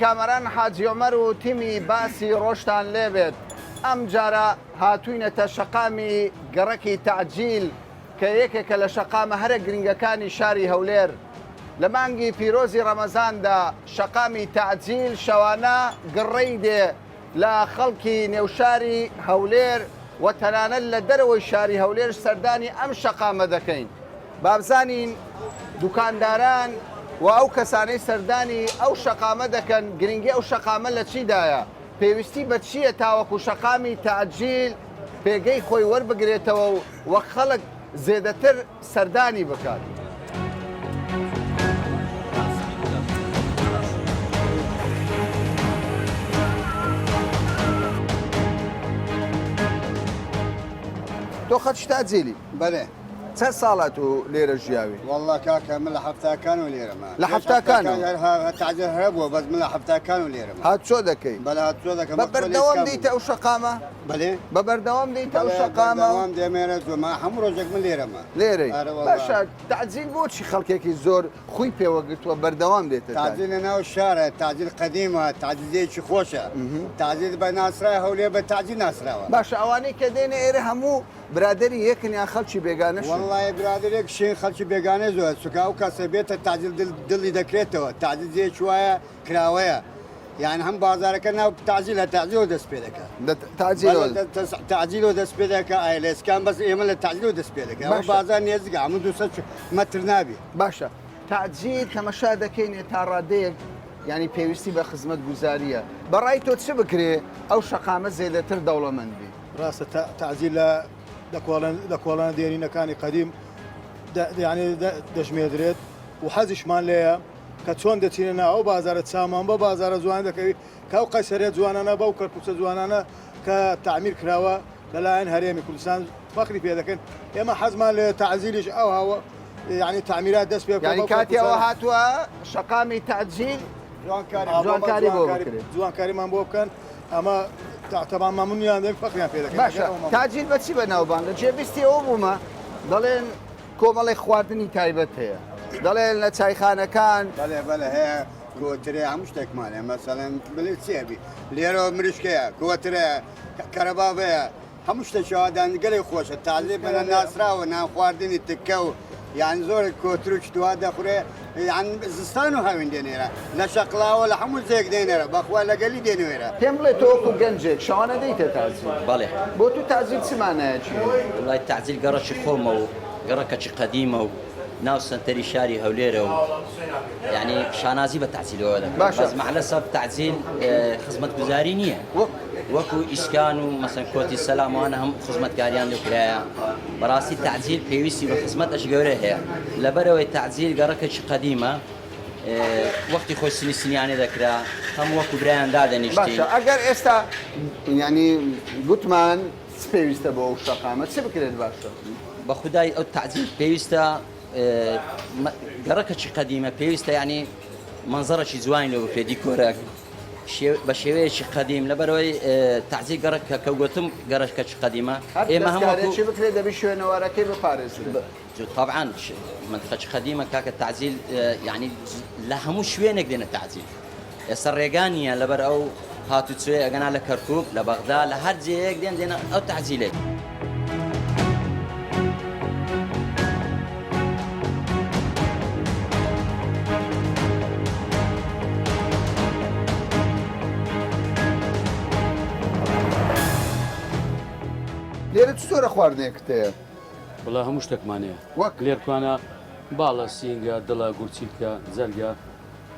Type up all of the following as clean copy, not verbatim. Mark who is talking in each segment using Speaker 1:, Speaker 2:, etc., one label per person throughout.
Speaker 1: کامەران حاجی عومەر و تیمی باسی ڕۆژتان لێبێت. ئەمجارە هاتووینەتە شەقامی گەڕەکی تەعجیل کە یەکێکە لە شەقامە هەرە گرنگەکانی شاری هەولێر. لە مانگی پیرۆزی ڕەمەزاندا شەقامی تەعجیل شەوانە گڕەی دێ لە خەڵکی نێوشاری هەولێر و تەنانەت لە دەرەوەی شاری هەولێرش سەردانی ئەم شەقامە دەکەین. بابزانین دوکانداران و ئەو کەسانەی سەردانی ئەو شەقامە دەکەن گرنگی ئەو شەقامە لە چیدایە، پێویستی بە چییە تاوەکو شەقامی تەعجیل پێگەی خۆی وەربگرێتەوە و خەڵک زێدەتر سەردانی بکات. تۆ خەڵکی تەعجیلی؟
Speaker 2: بەلێ.
Speaker 1: چەند ساڵە تو لێرە ژیاوی؟
Speaker 2: وەڵڵا کاکە من لە حەفتاکانەوە لێرەمە.
Speaker 1: لە حەفتاکانەوە؟
Speaker 2: هەر تەعجیل هەبووە بەس من لە حەفتاکانەوە لێرەمە.
Speaker 1: هاتوچۆ دەکەی؟
Speaker 2: بەلێ هاتوچۆ دەکەم.
Speaker 1: بە بەردەوام دێیتە ئەو شەقامە؟
Speaker 2: بەلێ.
Speaker 1: بە بەردەوام دێیتە ئەو شەقامە؟
Speaker 2: بەردەوام دێمە ئێرە زۆر من هەموو ڕۆژێک من لێرەمە.
Speaker 1: لێرەی؟
Speaker 2: ئەرێ وەڵڵا.
Speaker 1: باشە تەعجیل بۆچی خەڵکێکی زۆر خووی پێوە گرتووە بەردەوام دێتە
Speaker 2: تەعجیل لە ناو شارە تەعجیل قەدیمە تەعجیل جێیەکی خۆشە تەعجیل بە ناسرای هەولێر بە تەعجیل ناسراوە.
Speaker 1: باشە ئەوانەی کە دێنە ئێرە هەموو برادەری یەکن یان خەڵکی بێگانەشن؟
Speaker 2: وەڵڵاهی برادەر یەک شین خەڵکی بێگانە زۆرە چونکە ئەو کەسە بێتە تەعجیل دل دڵی دەکرێتەوە تەعجیل جێیەکی وایە کراوەیە یان هەم بازارەکە ناو تەعجیل لە تەعجیلەوە دەست پێ دەکا
Speaker 1: لە تەعجیلەوە
Speaker 2: تەعجیلەوە دەست پێ دەکا ئایا لە ئێسکان بەس ئێمە لە تەعجیلەوە دەست پێ دەکا ئەوە بازار نێزگە هەموو 200 مەتر نابێ
Speaker 1: باشە تەعجیل تەمەشا دەکەینێ تا ڕادەیەک یانی پێویستی بە خزمەت گوزاریە بەڕای تۆ چ بکرێ ئەو شەقامە زێدەتر دەوڵەمەند بی؟
Speaker 3: ڕاستە تەعجیل لە لە کۆڵانە دێرینەکانی قەدیم یانی دەژمێردرێت و حەزیشمان لێیە کە چۆن دەچینە ناو ئەو بازارە چاومان بەو بازارە جوانە دەکەوی کە ئەو قەیسەریە جوانانە بەو کەرکوچە جوانانە کە تەعمیر کراوە لەلایەن هەرێمی کوردستان فەخری پێ دەکەن ئێمە حەزمان لێ تەعجیلیش ئەو هاوە یعنی تەعمیرات دەست پێ
Speaker 1: یعنی کاتی ئەوە هاتووە شەقامی تەعجیل جوانکاری بۆ بکرێت
Speaker 3: جوانکاریمان بۆ بکەن ئەمە تەبان مەمنونیان دەبین فەخریان پێ دەکەین
Speaker 1: باشە تاجیل بە چی بەناوبانگە جێبیستی ئەوە بوومە دەڵێن کۆمەڵێک خواردنی تایبەت هەیە دەڵێن لە چایخانەکان
Speaker 2: بەڵێ بەڵێ هەیە کۆترێ هەموو شتێکمان هەیە مەسەڵەن بڵێ چیە بی لێرەوە مریشکەیە کۆترە کەرەبابەیە هەموو شتێکی وا دان گەلێک خۆشە تازەی بەنە ناسراوە نان خواردنی تکە و یان زۆر کۆتر و شتوا دەخورێ یان زستان و هاوین دێنێرە لە شەقڵاوە لە هەموو جێک دێنێرە بەخوا لەگەلی دێنوێرە.
Speaker 1: پێم بڵێ تۆ وەکو گەنجێک شەوانە دێیتە تەعجیل؟
Speaker 4: بەڵێ.
Speaker 1: بۆ تو تەعجیل چ مانایەکی هەیە؟
Speaker 4: وەڵای تەعجیل گەڕەکی خۆمە و گەڕەکەکی قەدیمە و ناو سەنتەری شاری هەولێرە و یانی شانازی بە تەعجیلەوە دەکەم
Speaker 1: باشە.
Speaker 4: بەس مەعلەسەف تەعجیل خزمەتگوزاری نییە.
Speaker 1: وەک.
Speaker 4: وەکو ئیسکان و مەسەن کۆتی سەلام وانە هەموو خزمەتکاریان لێ کرایە بەڕاستی تەعجیل پێویستی بە خزمەت ئەش گەورە هەیە لەبەرەوەی تەعجیل گەڕەکێکی قەدیمە وەختی خۆی سنی سنیانێ دەکرا هەموو وەکو برایان دادەنیشتین.
Speaker 1: باشە ئەگەر ئێستا یانی گوتمان چ پێویستە بۆ ئەو شەقامە چ بکرێت باشە؟
Speaker 4: بە خودای ئەو تەعجیل پێویستە گەڕەکەکی قەدیمە پێویستە یانی مەنزەڕێکی جوانی لۆ بکرێت دیکۆرەک بە شێوەیەکی قەدیم لەبەرەوەی تەعجیل گەڕەک کە کە گوتم گەڕەکەکی قەدیمە
Speaker 1: هەر
Speaker 4: ئێمە هەموو
Speaker 1: دەستکارێکی بکرێت دەبی شوێنەوارەکەی بپارێزرێت.
Speaker 4: طبعا منطقەکی قەدیمە کاکە تەعجیل یعنی لە هەموو شوێنێک دێنە تەعجیل ئێستا ڕێگا نییە لەبەر ئەو هاتوچۆی ئەگەنا لە کەرکک لە بەغدا لە هەر جێیەک دێن دێنە ئەو تەعجیلێک.
Speaker 1: لێرە چ جۆرە خواردنێکت هەیە؟
Speaker 5: وەڵا هەموو شتێکمان هەیە
Speaker 1: وەک؟
Speaker 5: لێرکوانە باڵە، سینگە، دڵە، گورچیلکە، جەرگە،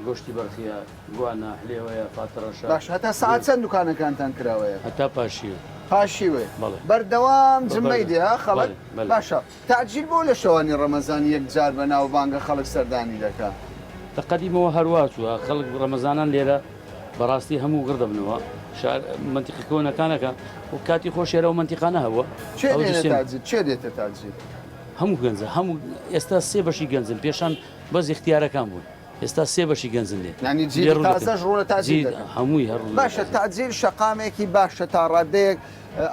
Speaker 5: گۆشتی بەرخیە، گوانە، حلێوەیە، فاتەڕەشە.
Speaker 1: باشە هەتا سەعات چەند دوکانەکانتان کراوەیە؟
Speaker 5: هەتا پاشیوێ.
Speaker 1: پاشیوێ؟
Speaker 5: بەڵێ.
Speaker 1: بەردەوام جمەی دێ ها خەڵک؟
Speaker 5: بەڵێ بەڵێ.
Speaker 1: باشە تەعجیل بۆ لە شەوانی ڕەمەزان یەکجار بەناوبانگە خەڵک سەردانی دەکا؟
Speaker 5: لە قەدیمەوە هەر وا چووە خەڵک ڕەمەزانان لێرە بەڕاستی هەموو گڕ دەبنەوە شار مەنتیقە کۆنەکانەکە و کاتی خۆش ئێرە و مەنتیقانە هەبووە
Speaker 1: کێ
Speaker 5: ئەو
Speaker 1: دێنە
Speaker 5: دووسێ
Speaker 1: تاجیر کێ دێتە تاجیر؟
Speaker 5: هەموو گەنجە هەموو ئێستا سێ بەشی گەنجن پێشان بەس ئیختیارەکان بوون ئێستا سێ بەشی گەنجن لێ
Speaker 1: یانی
Speaker 5: لێ
Speaker 1: جیلی
Speaker 5: ڕوو دەکەن
Speaker 1: تازەش ڕوو لە تاجیر
Speaker 5: جیل
Speaker 1: دەکەن
Speaker 5: هەمووی هەر ڕوو لە
Speaker 1: باشە
Speaker 5: تاجیر
Speaker 1: تاجیر شەقامێکی باشە تا ڕادەیەک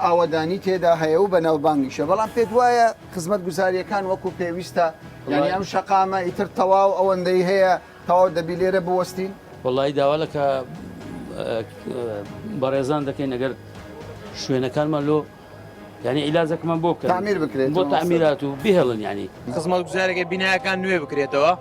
Speaker 1: ئاوەدانی تێدا هەیە و بەناوبانگیشە بەڵام پێت وایە خزمەتگوزارییەکان وەکو پێویستە یانی
Speaker 5: وەڵای
Speaker 1: ئەم شەقامە ئیتر تەواو ئەوەندەی هەیە تەواو دەبی لێرە بوەستین؟
Speaker 5: وەڵایی داوا لە کە بەڕێزان دەکەین ئەگەر شوێنەکانمان لۆ یعنی عیلاجەکەمان بۆ بکەن
Speaker 1: تعمیر بکرێت
Speaker 5: بۆ تعمیرات و بهێڵن یعنی
Speaker 6: خزمەتگوزارێکە بینایەکان نوێ بکرێتەوە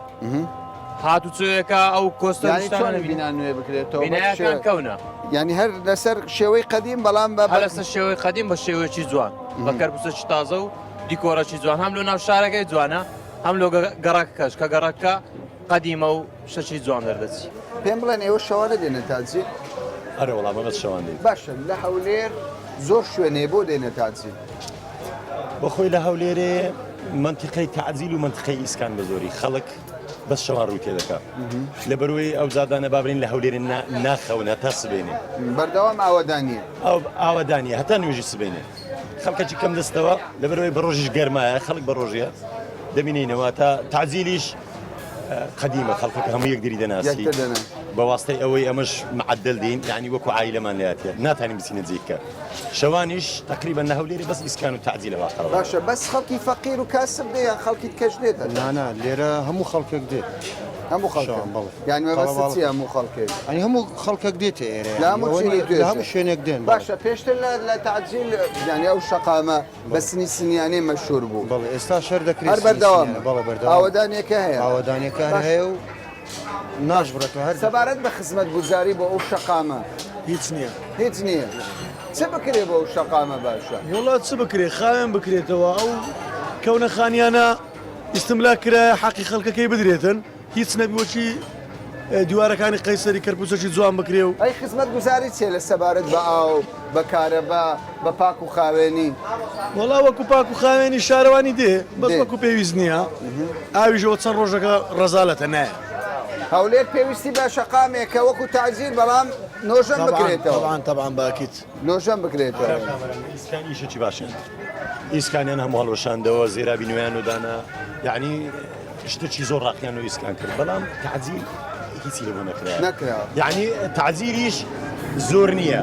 Speaker 6: هاتوچۆیەکە ئەو کۆستە
Speaker 1: یعنی چۆن بینا نوێ بکرێتەوە
Speaker 6: بینایەکان کەونە
Speaker 1: یعنی هەر لەسەر شێوەی قەدیم بەڵام بە
Speaker 6: هەر لەسەر شێوەی قەدیم بە شێوەیەکی جوان بە کەرپوسەکی تازە و دیکۆرەکی جوان هەم لۆ ناو شارەکەی جوانە هەم لۆ گەڕەکەش کە گەڕەکە قەدیمە و شەکی جوان دەردەچی.
Speaker 1: پێم بڵێن ئێوە شەوانە دێنە تاجیل؟
Speaker 7: ئەرێ وەڵا مەبەست شەوان دێین.
Speaker 1: باشە لە هەولێر زۆر شوێن هەیە بۆ دێنە تاجیل؟
Speaker 7: بەخۆی لە هەولێرێ مەنتیقەی تەعجیل و مەنتیقەی ئیسکان بە زۆری خەڵک بەس شەوان ڕووی تێدەکا لەبەرەوەی ئەو جادانە با بڵێین لە هەولێرێ ناخەون هەتا سبەینێ.
Speaker 1: بەردەوام ئاوەدانییە.
Speaker 7: ئەو ئاوەدانییە هەتا نوێژی سبەینێ. خەڵکەکی کەم دەستەوە لەبەرەوەی بە ڕۆژیش گەرمایە خەڵک بە ڕۆژیە دەبینینەوە تا تەعجیلیش قەدیمە خەڵکەکە هەموو یەکدری دەناسی بە واستەی ئەوەی ئەمەش معدل دین یعنی وەکو عایلەمان لاتێ ناتانین بچینە جێکە شەوانیش تقریبا لە هەولێری بەس ئیسکان و تەعجیلە وا قەرەباڵغە.
Speaker 1: باشە بەس خەڵکی فەقیر و کاسب دێ یان خەڵکی کەش دێتە؟
Speaker 8: نانا لێرە هەموو خەڵکێک دێت.
Speaker 1: هەموو خەڵکێک
Speaker 8: شەوان بەڵێ.
Speaker 1: یانی مەبەستت
Speaker 8: قەرەباڵغ.
Speaker 1: چییە هەموو خەڵکێک؟
Speaker 8: یانی هەموو خەڵکێک دێتە ئێرە
Speaker 1: لە
Speaker 8: یانی
Speaker 1: هەموو
Speaker 8: ئەوە
Speaker 1: چینی
Speaker 8: نییە لە
Speaker 1: توێژێک.
Speaker 8: هەموو شوێنێک دێن بەڵێ.
Speaker 1: باشە پێشتر لە لە تەعجیل یانی ئەو شەقامە بە سنی سنیانەی مەشهور بوو.
Speaker 8: بەڵێ ئێستا شەر دەکرێت
Speaker 1: هەر
Speaker 8: سنی
Speaker 1: بەردەوامە.
Speaker 8: سنیانە بەڵێ بەردەوامە.
Speaker 1: ئاوەدانیەکە هەیە.
Speaker 8: ئاوەدانیەکە هەر
Speaker 1: باشە.
Speaker 8: هەیە و ناشبڕێتەوە هەر
Speaker 1: سەبارەت بە خزمەتگوزاری بۆ ئەو شەقامە.
Speaker 3: هیچ نییە.
Speaker 1: هیچ نییە. چ بکرێ بۆ ئەو شەقامە باشە؟
Speaker 3: وەڵا چ بکرێ خاوێن بکرێتەوە ئەو کەونە خانیانە ئیستملاک کرایە حەقی خەڵکەکەی بدرێتن هیچ نەبی وەکی دیوارەکانی قەیسەری کەرپوچەکی جوان بکرێ و.
Speaker 1: ئەی خزمەتگوزاری چیە لە سەبارەت بە ئاو، بە کارەبا، بە پاک و خاوێنی؟
Speaker 3: وەڵا وەکو پاک و خاوێنی شارەوانی دێ بەس وەکو پێویست نییە ئاویش ئەوە چەند ڕۆژەکە ڕەزالەتە نایە.
Speaker 1: هەولێر پێویستی بە شەقامێکە وەکو تەعجیل بەڵام نۆژەن بکرێتەوە.
Speaker 3: تەبعەن تەبعەن بە ئەکید.
Speaker 1: نۆژەن بکرێتەوە.
Speaker 7: ئیسکان ئیشێکی باشیان کرد ئیسکانیان هەموو هەڵوەشاندەوە زێرابی نوێیان و دانا یعنی شتێکی زۆر ڕاقیان و ئیسکان کرد بەڵام تەعجیل هیچی لەبۆ نەکرا
Speaker 1: نەکرا
Speaker 7: یعنی تەعجیلیش زۆر نییە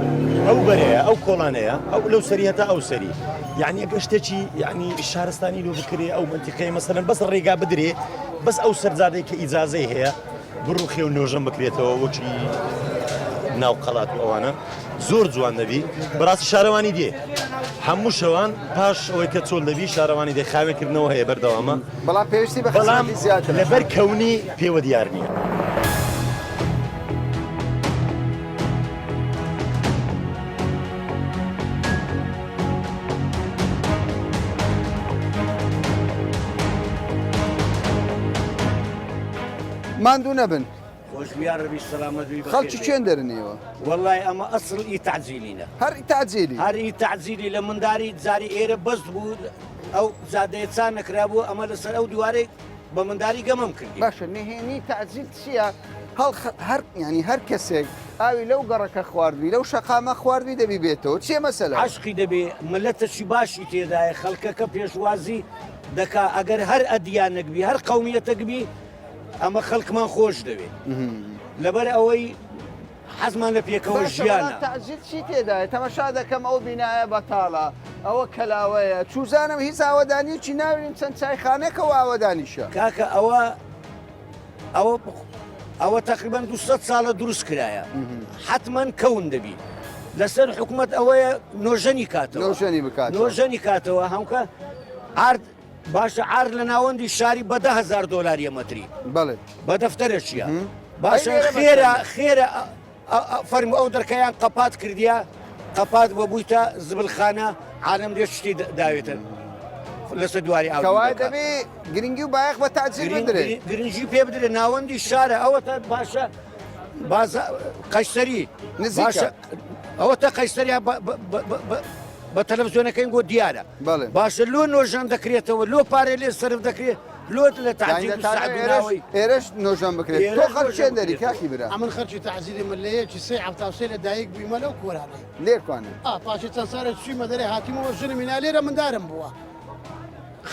Speaker 7: ئەو بەرەیە ئەو کۆڵانەیە ئەو لەو سەری هەتا ئەو سەری یعنی ئەگەر شتێکی یعنی شارستانی لۆ بکرێ ئەو منتیقەیە مەسەلەن بەس ڕێگا بدرێ بەس ئەو سەرجادەی کە ئیجازەی هەیە بڕوخێ و نۆژەن بکرێتەوە وەکی ناو قەڵات و ئەوانە زۆر جوان دەبی بەڕاستی شارەوانی دێ هەموو شەوان پاش ئەوەی کە چۆل دەبی شارەوانی دێ خاوێنکردنەوە هەیە بەردەوامە
Speaker 1: بەڵام پێویستی بە
Speaker 7: بەڵام
Speaker 1: خزمەتی زیاترە.
Speaker 7: لەبەر کەونی پێوە دیار نییە.
Speaker 1: ماندوو نەبن.
Speaker 9: خۆشبی یاڕەبی سەلامەت بی بەخێر
Speaker 1: خەڵکی
Speaker 9: بێی.
Speaker 1: کوێن دەرن ئێوە؟
Speaker 9: وەڵای ئەمە ئەسڵ ئی تەعجیلینە.
Speaker 1: هەر ئی تەعجیلی؟
Speaker 9: هەر ئی تەعجیلی لە منداری جاری ئێرە بەس بوو ئەو جادەیە چا نەکرابوو ئەمە لەسەر ئەو دیوارەی بە منداری گەمەم کردی.
Speaker 1: باشە نهێنی تەعجیل چییە؟ هەڵ هەر یانی هەر کەسێک ئاوی لەو گەڕەکە خواردبی لەو شەقامە خواردبی دەبی بێتەوە چییە مەسەلە؟
Speaker 9: عەشقی دەبێ ملەتەکی باشی تێدایە خەڵکەکە پێشوازی دەکا ئەگەر هەر ئەدیانەک بی هەر قەومیەتەک بی ئەمە خەڵکمان خۆش دەوێت لەبەر ئەوەی حەزمان لە پێکەوە ژیانە.
Speaker 1: تەعجیل چی تێدایە تەمەشا دەکەم ئەو بینایە بەتاڵە ئەوە کەلاوەیە چوزانم هیچ ئاوەدانیەکی ناوین چەند چایخانەکە و ئاوەدانیشە.
Speaker 9: کاکە ئەوە ئەوە ئەوە تقریبا 200 ساڵە دروست کرایە حتمما کەون دەبی لەسەر حکوومەت ئەوەیە نۆژەنی کاتەوە
Speaker 1: نۆژەنی بکات
Speaker 9: نۆژەنی کاتەوە هەمکە ئارد باشە عار لە ناوەندی شاری بە 10000 دۆلاریە مەتری
Speaker 1: بەڵێ
Speaker 9: بە دەفتەرە چییە باشە خێرە خێرە فەرمو ئەو دەرکەیان قەپات کردیە قەپات بۆ بوویتە زبلخانە عالم دێ شتی داوێتن لەسەر دواری ئاو
Speaker 1: کەوایە دەبێ گرنگی و بایەخ بە تاجیر بدرێ
Speaker 9: گرنگی پێ بدرێ ناوەندی شارە ئەوە تا باشە بازا قەیسەری
Speaker 1: نزیکە
Speaker 9: ئەوە تا قەیسەریا بە تەلەڤزیۆنەکەی گۆ دیارە باشە لۆ نۆژەن دەکرێتەوە لۆ پارێ لێ سەرف دەکرێت لۆت لە تعجیل و سەعد و ناوەی
Speaker 1: ئێرەش نۆژەن بکرێت تۆ خەڵک چێن دەری کاکی برا
Speaker 10: ئەمن خەرکی تەعزیلی من لە یەکی سێ 73 لە دایک بوویمە لەو کۆرانەی
Speaker 1: لێرکوانە
Speaker 10: ئا پاشی چەند ساڵێک چوویمە دەرێ هاتیمەوە ژنم هینا لێرە مندارم بووە.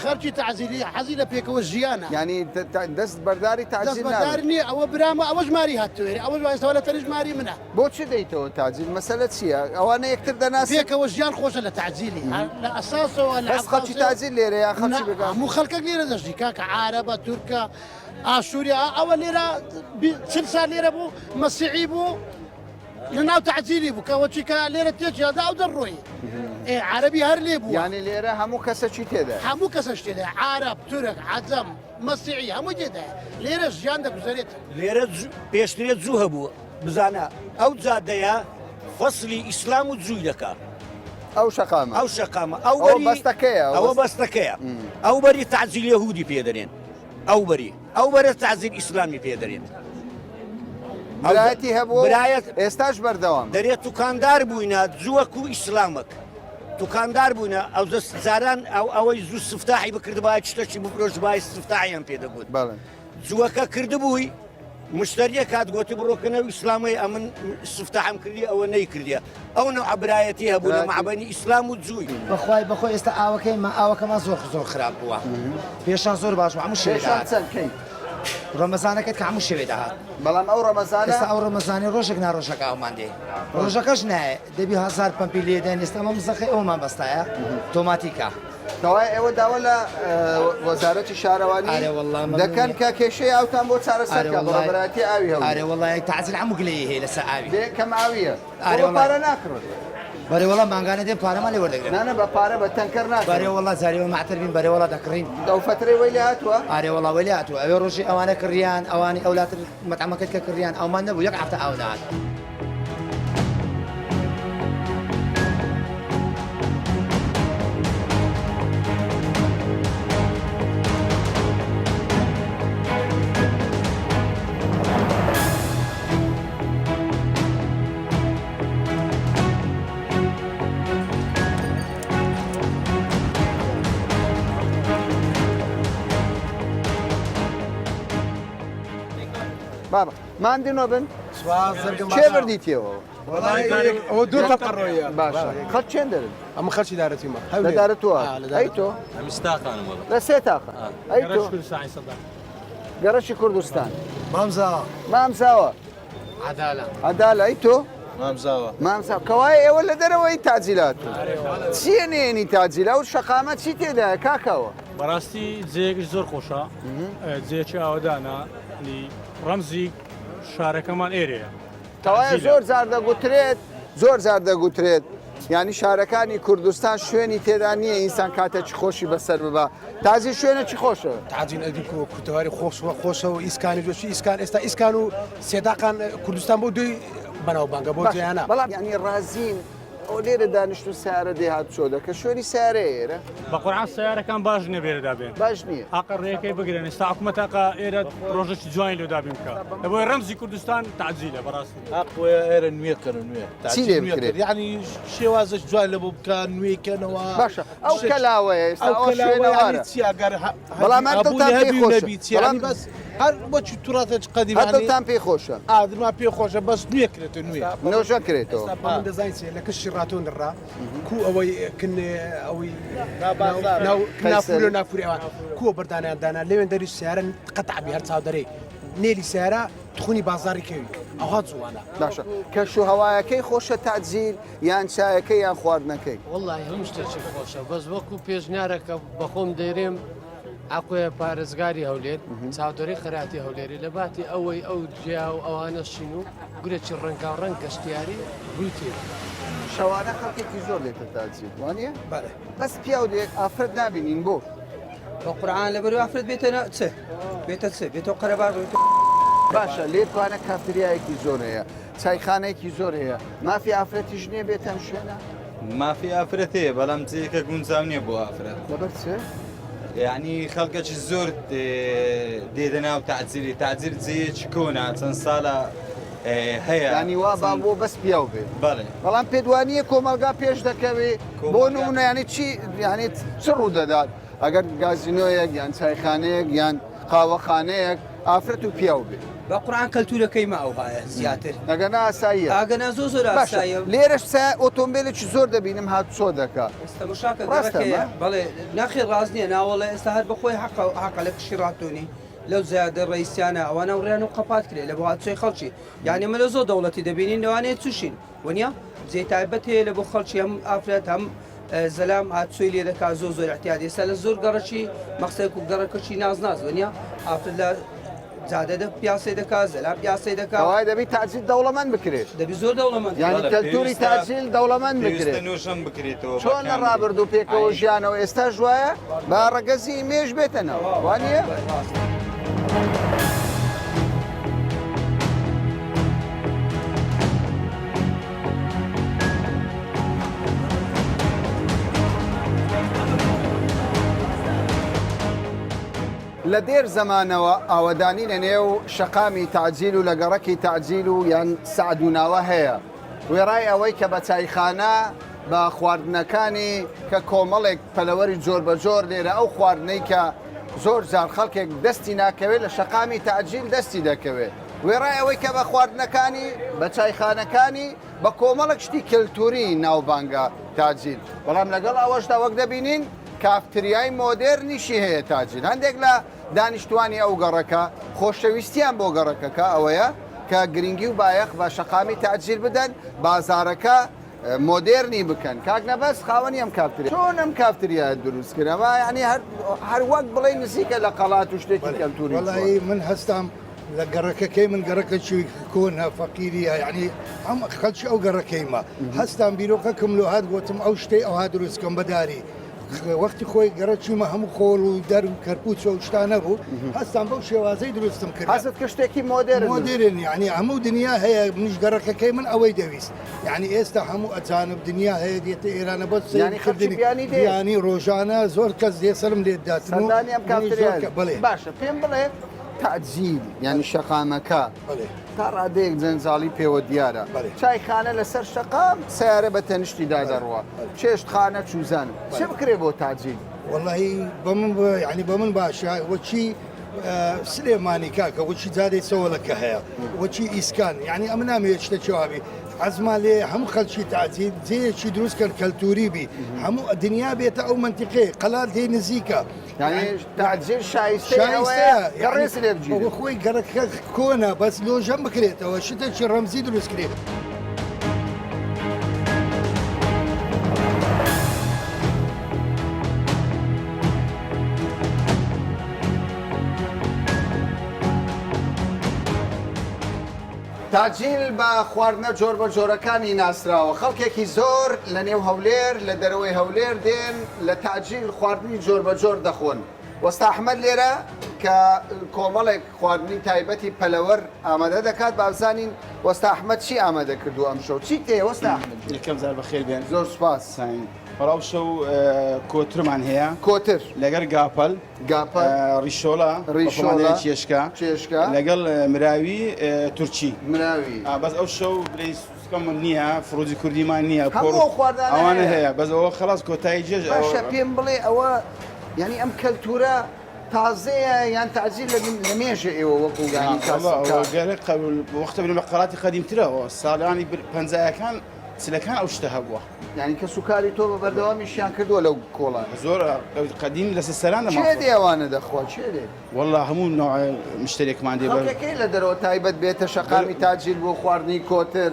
Speaker 10: خەرکی تەعجیلی حەزی لە پێکەوە ژیانە.
Speaker 1: یانی دەست بەرداری تەعجیل نابن. دەست
Speaker 10: بەردار نییە ئەوە برامە ئەوەش ماری هاتوێرێ ئەوەش وایستەوە لە تەنیشت ماری منە.
Speaker 1: بۆ چ دێیتەوە تەعجیل مەسەلە چییە ئەوانە یەکتر دەناسن؟
Speaker 10: پێکەوە ژیان خۆشە لە تەعجیلی لە ئەساسەوە لە
Speaker 1: بەس خەڵکی تەعجیل لێرە یان خەڵکی بێگانە؟
Speaker 10: هەموو خەڵکەک لێرە دەژی کاکە عارەبە تورکە ئاشووریا ئەوە لێرە 40 سال لێرە بوو مەسیحی بوو لە ناو تەعجیلی بوو کە وەچی کە لێرە تێکیان دا ئەو دەڕۆی ئێ عەرەبی هەر لێ بوو
Speaker 1: یانی لێرە هەموو کەسەکی تێدایە
Speaker 10: هەموو کەسەش تێدایە عارەب تورک عەجەم مەسیحی هەمووی تێدایە لێرە ژیان دەگوزەرێت.
Speaker 9: لێرە پێشترێ جوو هەبوو بزانە ئەو جادەیە فەسلی ئیسلام و جووی دەکا.
Speaker 1: ئەو شەقامە
Speaker 9: ئەو شەقامە ئەو
Speaker 1: ئەوە بەستەکەیە
Speaker 9: ئەوە بەستەکەیە ئەو بەری تەعجیل یەهودی پێ دەنێن ئەو بەری ئەو بەرە تەعجیل ئیسلامی پێ دەرێن.
Speaker 1: برایەتی هەبوو برایەت ئێستاش بەردەوام
Speaker 9: دەرێت توکاندار بووینە جووەک و ئیسلامەک توکاندار بووینە ئەو دەست جاران ئەو ئەوەی زوو سفتاحی بکردبای شتەکی بفرۆشتبای سفتاحیان پێ دەگوت جووەکە کردبووی مشتریەک هات گۆتی بڕۆکەنەو ئیسلامەی ئەمن سفتاحم کردی ئەوە نەیکردیە ئەو نەوعە برایەتی هەبوو لە مابەینی ئیسلام و جووی.
Speaker 11: بەخوای بەخۆی ئێستا ئاوەکەی ما ئاوەکەمان زۆر زۆر خراپ بووە پێشان زۆر باش بوو هەموو شەوێ
Speaker 1: پێشان
Speaker 11: دەهات
Speaker 1: چەند کەی؟
Speaker 11: ڕەمەزانەکەت کە هەموو شەوێ دەهات
Speaker 1: بەڵام ئەو ڕەمەزانە
Speaker 11: ئێستا ئەو ڕەمەزانەی ڕۆژێک نا ڕۆژەک ئاومان دێ ڕۆژەکەش نایە دەبی هەزار پەمپی لێدەن ئێستا ئەمە مزەخەی ئەومان بەستایە تۆماتیکە.
Speaker 1: کەوایە ئێوە داوا لە وەزارەتی شارەوانی
Speaker 11: ئارێ وەڵا مەمنونی.
Speaker 1: دەکەن کە کێشەی ئاوتان بۆ چارەسەر
Speaker 11: ئارێ
Speaker 1: کە
Speaker 11: وەڵا
Speaker 1: بەڕێوەبەرایەتی ئاوی هەولێر.
Speaker 11: ئارێ وەڵا تەعجیل هەموو گلەیی هەیە لەسەر ئاوی.
Speaker 1: بێ کەم ئاوییە.
Speaker 11: ئارێ
Speaker 1: بۆ بە
Speaker 11: وەڵا.
Speaker 1: پارە ناکڕن.
Speaker 11: بەرێ وەڵا مانگانە دێن پارەمان لێ وەردەگرن.
Speaker 1: نانا بە پارە بە تەنکەر ناکڕن.
Speaker 11: بەرێ وەڵا جارێ وە مەعتەر بین بەرێ وەڵا دەکڕین.
Speaker 1: ئەو فەترەی وەی لێ هاتووە؟
Speaker 11: ئارێ وەڵا وەی لێ هاتووە ئەوێ ڕۆژی ئەوانە کڕیان ئەوانی ئەولاتر مەتعەمەکەت کە کڕیان ئەومان نەبوو یەک هەفتە ئاو نەهات.
Speaker 1: بابا ماندنۆ بن کێ بردیتەوە
Speaker 12: ئەوە دوو تەقە ڕۆیە
Speaker 1: باشە خەڵک چێن دەرن
Speaker 12: ئەمە خەڵکی دارەتیمە
Speaker 1: لە دارە تۆ ئەی تۆ لە سێ تاقە ئەی تۆ گەڕەکی کوردستان
Speaker 12: مامزاوە
Speaker 1: مامزاوە
Speaker 12: عەدالە
Speaker 1: عەدالە ئەی تۆ
Speaker 12: مامزاوە
Speaker 1: مامزاوە کەوایە ئێوە لە دەرەوەی تاجیلات چییە نێنی تاجیل ئەو شەقامە چی تێدایە کاکەوە
Speaker 13: بەڕاستی جێیەکیش زۆر خۆشە جێیەکی ئاوەدانە ڕەمزی شارەکەمان ئێرەیە
Speaker 1: کەوایە زۆر جار دەگوترێت زۆر جار دەگوترێت یعنی شارەکانی کوردستان شوێنی تێدا نییە ئینسان کاتێکی خۆشی بەسەر ببا تازی شوێنێکی خۆشە
Speaker 12: تاجین ئەدی کۆ کوردەواری خۆشوە خۆشە و ئیسکانی جۆشی ئیسکان ئێستا ئیسکان و سێداقان کوردستان بۆ دوی بەناوبانگە بۆ جیانە
Speaker 1: بەڵام یعنی ڕازین ئەو لێرە دانیشت و سیارە دێ هات چۆ دەکە شوێنی سیارەیە ئێرە
Speaker 13: بە قورعان سیارەکان باش نییە بێرەدا بێن
Speaker 1: باش نییە
Speaker 13: ئاقە ڕێیەکەی بگرن ئێستا حکومەت ئاقا ئێرە ڕۆژێکی جوانی لۆ دابین بکە لەبۆی ڕەمزی کوردستان تەعجیلە بەڕاستی
Speaker 14: ئاقۆیە ئێرە نوێ کەن و نوێ
Speaker 1: چی لێ بکرێ؟
Speaker 14: یعنی شێوازش جوان لە بۆ بکە نوێی کەنەوە
Speaker 1: باشە ئەو کەلاوەیە ئێستا
Speaker 14: ئەو
Speaker 1: ئەوە
Speaker 14: کەلاوەیە
Speaker 1: شوێنەوارە
Speaker 14: یعنی چی ئەگەر
Speaker 1: بەڵام هەر دڵتان پێی خۆشە بەڵام
Speaker 14: بەس هەر وەکی توراتێکی قەدیم
Speaker 1: هەر دڵتان پێی خۆشە
Speaker 14: ئادرمان پێ خۆشە بەس نوێ کرێتە نوێ
Speaker 1: نۆژە کرێتەوە
Speaker 12: ئێستا من دەزانین چیە لە کشی ڕاتۆن دڕا کو ئەوەی کن ئەوەی ناو نافورە نافوری ئەوان کووە بەردانیان دانا لەوێن دەری سیارە قەتع بی هەر چاودەرەی نێلی سیارە تخونی بازاری کەوی ئەوها جوانە
Speaker 1: باشە کەش و هەوایەکەی خۆشە تاجیل یان چایەکەی یان خواردنەکەی
Speaker 15: وەڵی هەموو شتێکی خۆشە بەس وەکو پێشنیارەکە بەخۆم دەیرێم ئاقۆیە پارێزگاری هەولێر چاودێری قەراتی هەولێری لە باتی ئەوەی ئەو جیا و ئەوانە شین و گورێکی ڕەنگاو ڕەنگ گەشتیاری ڕووی تێ
Speaker 1: شەوانە خەڵکێکی زۆر دێتە تاجیل وانە
Speaker 12: بەڵێ
Speaker 1: بەس پیاو دێت ئافرەت نابینین بۆ
Speaker 16: بە قورعان لەبەر ئافرەت بێتە چ بێتە چ بێتۆ قەرەباغ
Speaker 1: باشە لێتوانە کافتریایەکی زۆر هەیە چایخانەیەکی زۆر هەیە مافی ئافرەتیش نییە بێتە ئەم شوێنە؟
Speaker 17: مافی ئافرەت هەیە بەڵام جێیەکە گونجاو نییە بۆ ئافرەت.
Speaker 1: لەبەر چ؟
Speaker 17: یعنی خەڵکەکی زۆر دێتە ناو تەعجیلی تەعجیل جێیەکی کۆنە چەند ساڵە هەیە.
Speaker 1: یعنی وا با بۆ بەس پیاو بێت.
Speaker 17: بەڵێ.
Speaker 1: بەڵام پێت وا نییە کۆمەڵگا پێش دەکەوێ بۆ نمونە یعنی چی یعنی چ ڕوو دەدات ئەگەر گازینۆیەک یان چایخانەیەک یان قاوەخانەیەک ئافرەت و پیاو بێت؟
Speaker 16: بە قورعان کەلتورەکەی مە ئەوهایە زیاتر.
Speaker 1: ئەگەنا ئاساییە.
Speaker 16: ئاگەنا زۆر زۆر
Speaker 1: باشە
Speaker 16: ئاساییە.
Speaker 1: لێرەش سا ئۆتۆمبێلێکی زۆر دەبینم هاتوچۆ دەکا.
Speaker 16: تەماشاکە
Speaker 1: ڕاستە
Speaker 16: گەڕەکەیە
Speaker 1: ئەمە؟
Speaker 16: بەڵێ ناخێر ڕاست نییە ناوەڵە ئێستا هەر بەخۆی حەقە حەقە لە کشی ڕاتۆنی لەو زیادە ڕئیسیانە ئەوانە وڕیان و قەپات کرێ لە بۆ هاتوچۆی خەڵکی یعنی ئەمە لە زۆر دەوڵەتی دەبینین لەوانەیە چوشین وەنیە جێ تایبەت هەیە لە بۆ خەڵکی هەم ئافرەت هەم زەلام هاتوچۆی لێ دەکا زۆر زۆر احتیاط ئێستا لە زۆر گەڕەکی مەخسەک و گەڕەکەکی ناز ناز وەنیە ئافرەت لە جادە دە پیاسەی دەکا زەلام پیاسەی دەکا
Speaker 1: کەوایە دەبی تاجیل دەوڵەمەند بکرێت
Speaker 16: دەبی زۆر دەوڵەمەند
Speaker 1: یانی کەلتوری تاجیل دەوڵەمەند بکرێت
Speaker 17: نۆژەن بکرێتەوە
Speaker 1: چۆن لە ڕابردوو پێکەوە ژیانەوە ئێستاش وایە با ڕەگەزی مێش بێتەنەوە وانە؟ لە دێر زەمانەوە ئاوەدانی لە نێو شەقامی تەعجیل و لە گەڕەکی تەعجیل و یان سەعدوناوە هەیە، وێڕای ئەوەی کە بە چایخانە بە خواردنەکانی کە کۆمەڵێک پەلەوەری جۆربەجۆر لێرە ئەو خواردنەی کە زۆر جار خەڵکێک دەستی ناکەوێت لە شەقامی تەعجیل دەستی دەکەوێت وێڕای ئەوەی کە بە خواردنەکانی بە چایخانەکانی بە کۆمەڵێک شتی کەلتوری ناوبانگە تاجیل بەڵام لەگەڵ ئەوەشدا وەک دەبینین کافتریای مۆدێرنیشی هەیە تاجیل هەندێک لە دانیشتوانی ئەو گەڕەکە خۆشەویستیان بۆ گەڕەکەکە ئەوەیە کە گرنگی و بایەخ بە شەقامی تاجیل بدەن بازارەکە مۆدێرنی بکەن کاک نەبەز خاوەنی ئەم کافتریا چۆن ئەم کافتریایە دروست کرد ئەمە یعنی هەر هەر وەک بڵێ نزیکە لە قەڵات و شتێکی کەلتوری
Speaker 18: وەڵی من هەستام لە گەڕەکەکەی من گەڕەکەکی کۆنە فەقیریە یعنی هەم خەڵکی ئەو گەڕەکەیمە هەستام بیرۆکەکم لۆ هات گوتم ئەو شتەی ئەوها دروست کەم بەداری وەختی خۆی گەڕەکیمە هەموو خۆڵ و دەر و کەرپوچە و شتانە بوو هەستام بەو شێوازەی دروستم کرد
Speaker 1: هەست کە شتێکی مۆدێرن
Speaker 18: مۆدێرن یعنی هەموو دنیا هەیە منیش گەڕەکەکەی من ئەوەی دەویست یعنی ئێستا هەموو ئەجانب دنیا هەیە دێتە ئێرانە بۆ
Speaker 1: یعنی خەڵکی بیانی دێ؟
Speaker 18: بیانی ڕۆژانە زۆر کەس دێ سەرم لێ داتن و
Speaker 1: سەردانی ئەم
Speaker 18: منیش زۆر
Speaker 1: کافتریایە
Speaker 18: کە- بەڵێ
Speaker 1: باشە پێم بڵێ تەعجیل یانی شەقامەکە تا ڕادەیەک جەنجاڵی پێوە دیارە چایخانە لەسەر شەقام سیارە بە تەنیشتیدا دەڕوا چێشتخانە چوزانم چ بکرێ بۆ تاجیل؟
Speaker 18: وەڵی بە من یعنی بە من باشە وەچی سلێمانی کاکە وەچی جادەی سەوەلەکە هەیە وەچی ئیسکان یعنی ئەمە نامەوێت شتێکی وابی حەزمان لێ هەموو خەلکی تاجیل جێیەکی دروست کەن کەلتوری بی هەموو دنیا بێتە ئەو منتیقەیە قەلات لێ نزیکە
Speaker 1: یانی تەعجیل شایستەی ئەوەیە کە ڕێز لێ بگیرێت.
Speaker 18: ئەوە خۆی گەڕەکەکە کۆنە بەس لۆژەم بکرێتەوە شتێکی ڕەمزی دروست کرێت.
Speaker 1: تاجیل بە خواردنە جۆربەجۆرەکانی ناسراوە، خەڵکێکی زۆر لە نێو هەولێر، لە دەرەوەی هەولێر دێن لە تاجیل خواردنی جۆربەجۆر دەخۆن. وەستا ئەحمەد لێرە کە کۆمەڵێک خواردنی تایبەتی پەلەوەر ئامادە دەکات، با بزانین وەستا ئەحمەد چی ئامادە کردووە ئەمشەو، چی تێیە وەستا ئەحمەد گیان؟
Speaker 19: یەکەم جار بەخێر بێن.
Speaker 1: زۆر سوپاس.
Speaker 19: وەڵا ئەوشەو کۆترمان هەیە.
Speaker 1: کۆتر.
Speaker 19: لەگەر گاپەل.
Speaker 1: گاپەل.
Speaker 19: ڕیشۆڵە.
Speaker 1: ڕیشۆڵە.
Speaker 19: چێشکە.
Speaker 1: چێشکە.
Speaker 19: لەگەڵ مراوی تورکی.
Speaker 1: مراوی.
Speaker 19: بەس ئەو شەو بلەی سوسکەم نییە، فڕوجی کوردیمان نییە.
Speaker 1: هەموو ئەو خواردانە
Speaker 19: ئەوانە هەیە. بەس ئەوە خەڵاس کۆتایی جێژ.
Speaker 1: باشە پێم بڵێ ئەوە یانی ئەم کەلتورە تازەیە یان تەعجیل لە مێژە ئێوە وەکو یانی کاسبکار؟
Speaker 19: گەرە قەبول وەختە بنە لە قەڵاتی قەدیمترەوە ساڵانی پەنجایەکان چلەکان ئەو شتە هەبووە.
Speaker 1: یانی کەس و کاری تۆ بە بەردەوامیشیان کردووە لەو کۆڵانە؟
Speaker 19: زۆر قەدیم لەسەر سەران
Speaker 1: کێ دێ ئەوانە دەخوا کێ دێ؟
Speaker 19: وەڵا هەموو نوع مشتەرێکمان دێ.
Speaker 1: خەڵکەکەی لە دەرەوە تایبەت بێتە شەقامی تاجیل بۆ خواردنی کۆتر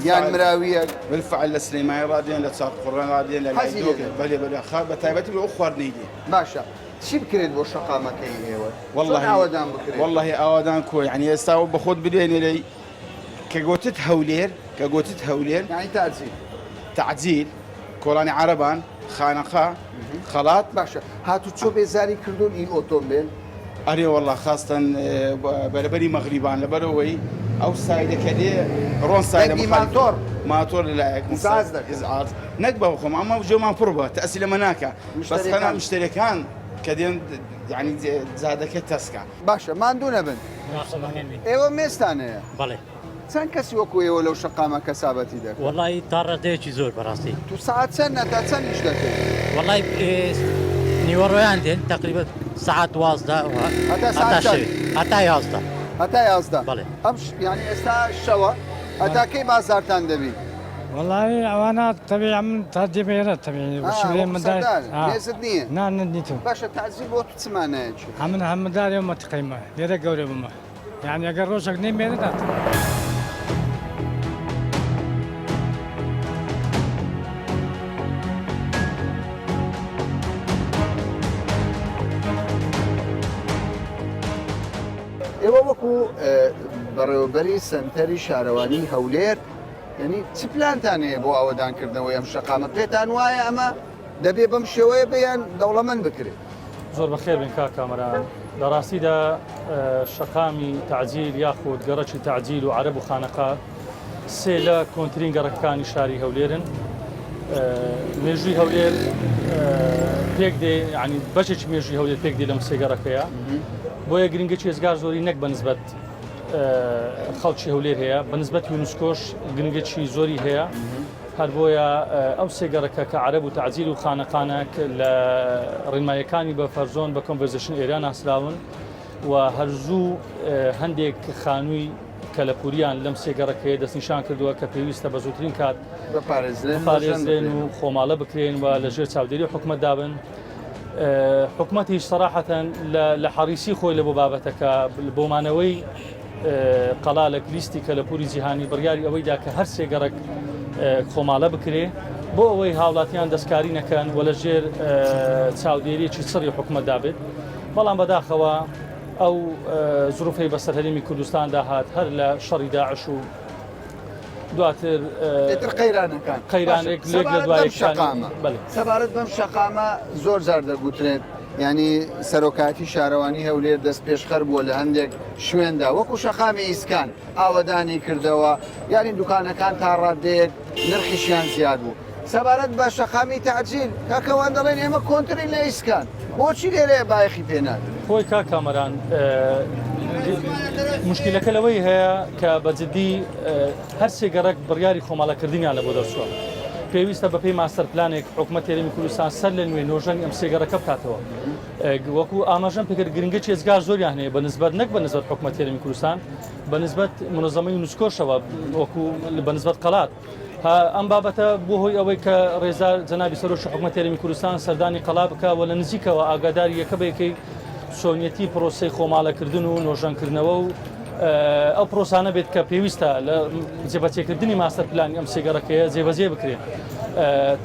Speaker 1: یان مراویەک؟
Speaker 19: بالفعل لە سلێمانی ڕادێن لە چاکقوڕان ڕادێن لە
Speaker 1: حەزی لێ دێ.
Speaker 19: بەلێ بەلێ خا بە تایبەتی بۆ ئەو خواردنەی دێ.
Speaker 1: باشە چی بکرێت بۆ شەقامەکەی ئێوە؟ چۆن ئاوەدان بکرێت؟
Speaker 19: وەڵڵاهی ئاوەدان کۆ یانی ئێستا بە خۆت بدێنێ لەی کە گۆتت هەولێر کە گۆتت هەولێر
Speaker 1: یانی تەعجیل
Speaker 19: تەعجیل کۆڵانی عەرەبان خانەقا خەڵات
Speaker 1: باشە هاتوچۆ بێزاری کردوون ئی ئۆتۆمبێل؟
Speaker 19: ئەرێ وەڵا خاستەن بەرەبەری مەغریبان لەبەرئەوەی ئەو سایدە کە دێ ڕۆن سایدە
Speaker 1: دەنگی ماتۆڕ
Speaker 19: ماتۆر لەلایەک
Speaker 1: ئیزعاج دەکەن.
Speaker 19: ئیزعاج نەک بە خۆم ئەمە جۆمان پڕ بە تەئسی لەمە ناکا بەس خەنا
Speaker 1: مشتەریەکان
Speaker 19: مشتەریەکان کە دێن یانی جادەکە تەسکە.
Speaker 1: باشە ماندوو نەبن. ئێوە مێزتان هەیە؟
Speaker 20: بەڵێ.
Speaker 1: چەند کەسی وەکو ئێوە لەو شەقامە کەسابەتی دەکەن؟
Speaker 20: وەڵایی تا ڕادەیەکی زۆر بەڕاستی.
Speaker 1: تو سەعات چەند هەتا چەند ئیش دەکەی؟
Speaker 20: وەڵای نیوەڕۆیان دێن تەقریبەن سەعات 12
Speaker 1: هەتا سەعات چەند؟
Speaker 20: هەتا 11.
Speaker 1: هەتا 11
Speaker 20: بەڵێ.
Speaker 1: ئەم یانی ئێستا شەوە هەتا کەی بازارتان دەبی؟
Speaker 21: وەڵایی ئەوانە تەبیعی من تا دێمە ئێرە تەبیعی
Speaker 1: آه،
Speaker 21: وشی
Speaker 1: وەکو
Speaker 21: مندار
Speaker 1: سەردار مێزت نییە؟
Speaker 21: نا نیتم
Speaker 1: باشە تەعجیل بۆ تو چ مانایەکی؟
Speaker 21: ئەمن هەمدار ئەو مەنتیقەیمە لێرە گەورە بوومە یعنی ئەگەر ڕۆژێک نێم ئێرە ناتم.
Speaker 1: ئێوە وەکو بەڕێوەبەری سەنتەری شارەوانی هەولێر یعنی چ پلانتان هەیە بۆ ئاوەدانکردنەوەی ئەم شەقامە پێتان وایە ئەمە دەبێ بەم شێوەیە بێ یان دەوڵەمەند بکرێت؟
Speaker 22: زۆر بەخێر بێن کاک کامەران. لە ڕاستیدا شەقامی تەعجیل یاخود گەڕەکی تەعجیل و عەرەب و خانەقا سێ لە کۆنترین گەڕەکەکانی شاری هەولێرن. مێژووی هەولێر پێک دێ یعنی بەشێکی مێژووی هەولێر پێک دێ لەم سێ گەڕەکەیە. بۆیە گرنگێکی ئێجگار زۆری نەک بەنسبەت خەڵکی هەولێر هەیە، بەنسبەت یونسکۆش گرنگێکی زۆری هەیە. هەر بۆیە ئەو سێ گەڕەکە کە عەرەب و تەعجیل و خانەقانە لە ڕێنماییەکانی buffer zone بە conservation area ناسراون و هەر زوو هەندێک خانووی کەلەپوریان لەم سێ گەڕەکەیە دەستنیشان کردووە کە پێویستە بە زووترین کات بپارێزرێن و خۆماڵە بکرێن و لە ژێر چاودێری حکومەتدا بن. حکومەتیش سەراحەتەن لە حەڕیسی خۆی لە بۆ بابەتەکە بۆ مانەوەی قەڵا لە لیستی کەلەپوری جیهانی بڕیاری ئەوەی دا کە هەر سێ گەڕەک خۆماڵە بکرێ بۆ ئەوەی هاوڵاتیان دەستکاری نەکەن و لە ژێر چاودێریەکی چڕی حکومەتدا بێت بەڵام بەداخەوە ئەو زروفەی بەسەر هەرێمی کوردستاندا هات هەر لە شەڕی داعش و دواتر
Speaker 1: ئیتر قەیرانەکان
Speaker 22: قەیرانێک لێک لە دوای
Speaker 1: شەقامە سەبارەت بەم شەقامە زۆر جار دەگوترێت ینی سەرۆکاتی شارەوانی هەولێر دەست پێشخەر بووە لە هەندێک شوێندا وەکو شەقامی ئیسکان ئاوەدانی کردەوە یانی دوکانەکان تا ڕادەیەک نرخیشیان زیاد بوو سەبارەت بە شەقامی تەعجیل کاکە وان دەڵێن ئێمە کۆنترین لە ئیسکان بۆچی لێرەیە بایەخی پێ نادرێت؟
Speaker 22: خۆی کاک کامەران مشکلەکە لەوەی هەیە کە بە جدی هەر سێ گەڕەک بڕیاری خۆماڵەکردنیان لە بۆ دەرچووە پێویستە بەپێی ماستەر پلانێک حکومەت هەرێمی کوردستان سەر لە نوێ نۆژەنی ئەم سێ گەڕەکە بکاتەوە وەکو ئاماژەم پێکرد گرنگی ئێجگار زۆریان هەیە بە نسبەت نەک بە نسبەت حکومەت هەرێمی کوردستان بە نسبەت منەزەمەی یونسکۆشەوە وەکو بە نسبەت قەڵات ئەم بابەتە بووە هۆی ئەوەی کە ڕێزدار جەنابی سەرۆکی حکومەتی هەرێمی کوردستان سەردانی قەڵا بکا و لە نزیکەوە ئاگاداری یەکە بە یەکەی چۆنیەتی پرۆسەی خۆماڵەکردن و نۆژەنکردنەوە و ئەو پرۆسانە بێت کە پێویستە لە جێبەجێکردنی ماستەر پلانی ئەم سێگەڕەکەیە جێبەجێ بکرێت.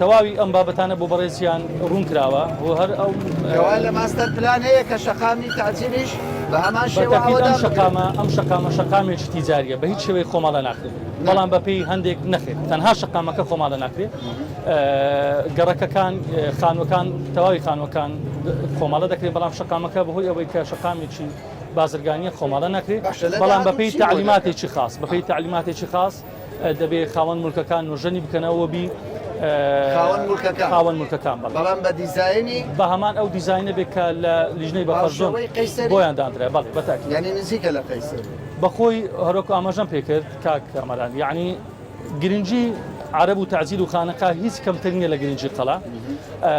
Speaker 22: تەواوی ئەم بابەتانە بۆ بەڕێزیان ڕوون کراوە و هەر ئەو
Speaker 1: کەوا لە ماستەر پلان هەیە کە شەقامی تەعجیلیش بە هەمان شێوە
Speaker 22: بەتەکید ئەم
Speaker 1: ئاوەدان بکرێت.
Speaker 22: شەقامە ئەم شەقامە شەقامێکی تیجاریە بە هیچ شێوەیەک خۆماڵە ناکرێت بەڵام بەپێی هەندێک نەخێر تەنها شەقامەکە خۆماڵە ناکرێت گەڕەکەکان خانوەکان تەواوی خانوەکان خۆماڵە دەکرێت بەڵام شەقامەکە بەهۆی ئەوەی کە شەقامێکی بازرگانیە خۆماڵە ناکرێت
Speaker 1: باشە لە
Speaker 22: بەڵام
Speaker 1: داهاتوو
Speaker 22: بەپێی
Speaker 1: چی بۆ دەکەن؟
Speaker 22: تەعلیماتێکی خاص بەپێی تەعلیماتێکی خاص دەبێ خاوەن مولکەکان نۆژەنی بکەنەوە بی
Speaker 1: خاوەن مولکەکان
Speaker 22: خاوەن مولکەکان بەڵێ
Speaker 1: بەڵام بە دیزاینی
Speaker 22: بە هەمان ئەو دیزاینە بێت کە لە لیژنەی buffer zone
Speaker 1: هاوشێوەی قەیسەری
Speaker 22: بۆیان داندرا بەڵێ بە تاکید
Speaker 1: یعنی نزیکە لە قەیسەری
Speaker 22: بەخۆی هەروەکو ئاماژەم پێکرد کاک کامەران یعنی گرنگی عەرەب و تەعجیل و خانەقا هیچ کەمتر نییە لە گرنگی قەڵا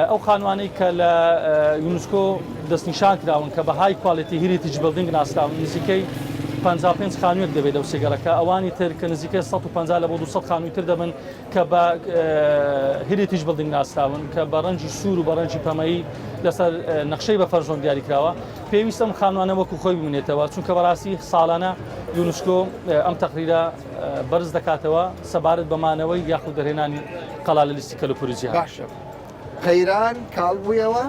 Speaker 22: ئەو خانوانەی کە لە یونسکۆ دەستنیشان کراون کە بە high quality heritage building ناسراون نزیکەی 55 خانوویەک دەبێت لەو سێ گەڕەکە ئەوانی تر کە نزیکەی 150 لە بۆ 200 خانووی تر دەبن کە بە heritage building ناسراون کە بە ڕەنگی سوور و بە ڕەنگی پەمەیی لەسەر نەخشەی buffer zone دیاری کراوە پێویستە ئەم خانوانە وەکو خۆی بمێنێتەوە چونکە بەڕاستی ساڵانە یونسکۆ ئەم تەقریرە بەرز دەکاتەوە سەبارەت بە مانەوەی یاخود دەرهێنانی قەڵا لە لیستی کەلوپوری جیهان.
Speaker 1: باشە قەیران کاڵ بوویەوە،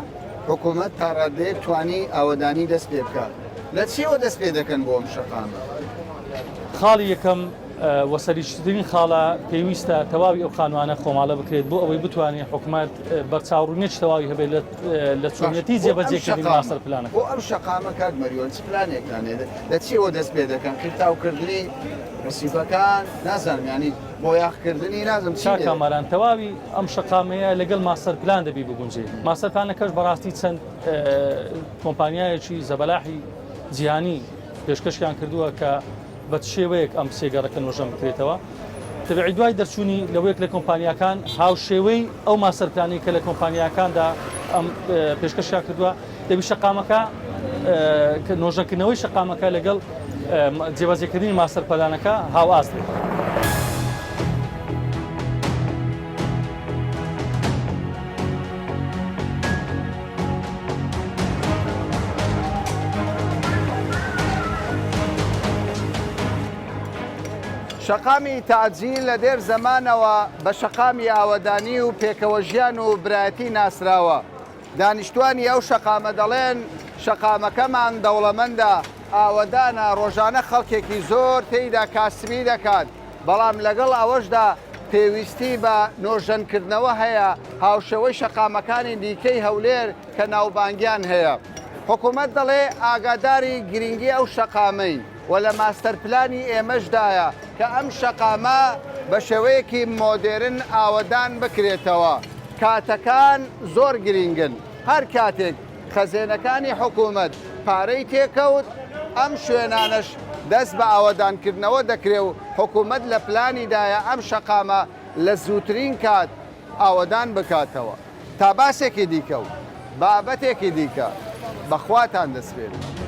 Speaker 1: حکوومەت تا ڕاددەیەک توانی ئاوەدانی دەست پێ بکات، لە چییەوە دەست پێ دەکەن بۆ ئەم شەقامە؟
Speaker 22: خاڵی یەکەم و سەرەکیترین خاڵە پێویستە تەواوی ئەو خانوانە خۆماڵە بکرێت بۆ ئەوەی بتوانێت حکوومەت بەرچاوڕوونیەکی تەواوی هەبێت لە چۆنیەتی جێبەجێکردنی ماستەر پلانەکە.
Speaker 1: بۆ ئەم شەقامە کاک مەریوان چ پلانێکتان هەیە؟ لە چیەوە دەست پێ دەکەن؟ قیرتاوکردنی ڕسیفەکان نازانم یانی بۆیاخکردنی نازم چی
Speaker 22: کاک کامەران تەواوی ئەم شەقامەیە لەگەڵ ماستەر پلان دەبی بگونجێ ماستەر پلانەکەش بەڕاستی چەند کۆمپانیایەکی زەبەلاحی جیهانی پێشکەشیان کردووە کە بە چ شێوەیەک ئەم سێ گەڕەکە نۆژەن بکرێتەوە تەبعی دوای دەرچوونی لەوەیەک لە کۆمپانیاکان هاوشێوەی ئەو ماستەر پلانەی کە لە کۆمپانیاکاندا ئەم پێشکەشیان کردووە دەبی شەقامەکە نۆژەنکردنەوەی شەقامەکە لەگەڵ جێبەجێکردنی ماستەر پلانەکە هاوئاست بێت.
Speaker 1: شەقامی تەعجیل لە دێر زەمانەوە بە شەقامی ئاوەدانی و پێکەوەژیان و برایەتی ناسراوە. دانیشتوانی ئەو شەقامە دەڵێن، شەقامەکەمان دەوڵەمەندە، ئاوەدانە، ڕۆژانە خەڵکێکی زۆر تێیدا کاسبی دەکات، بەڵام لەگەڵ ئەوەشدا پێویستی بە نۆژەنکردنەوە هەیە، هاوشێوەی شەقامەکانی دیکەی هەولێر کە ناوبانگیان هەیە. حکومەت دەڵێ ئاگاداری گرنگی ئەو شەقامەین و لە ماستەر پلانی ئێمەشدایە کە ئەم شەقامە بە شێوەیەکی مۆدێرن ئاوەدان بکرێتەوە. کاتەکان زۆر گرینگن، هەر کاتێک خەزێنەکانی حکوومەت پارەی تێکەوت، ئەم شوێنانەش دەست بە ئاوەدانکردنەوە دەکرێ و حکوومەت لە پلانیدایە ئەم شەقامە لە زووترین کات ئاوەدان بکاتەوە. تا باسێکی دیکە و بابەتێکی دیکە بە خواتان دەسپێرین.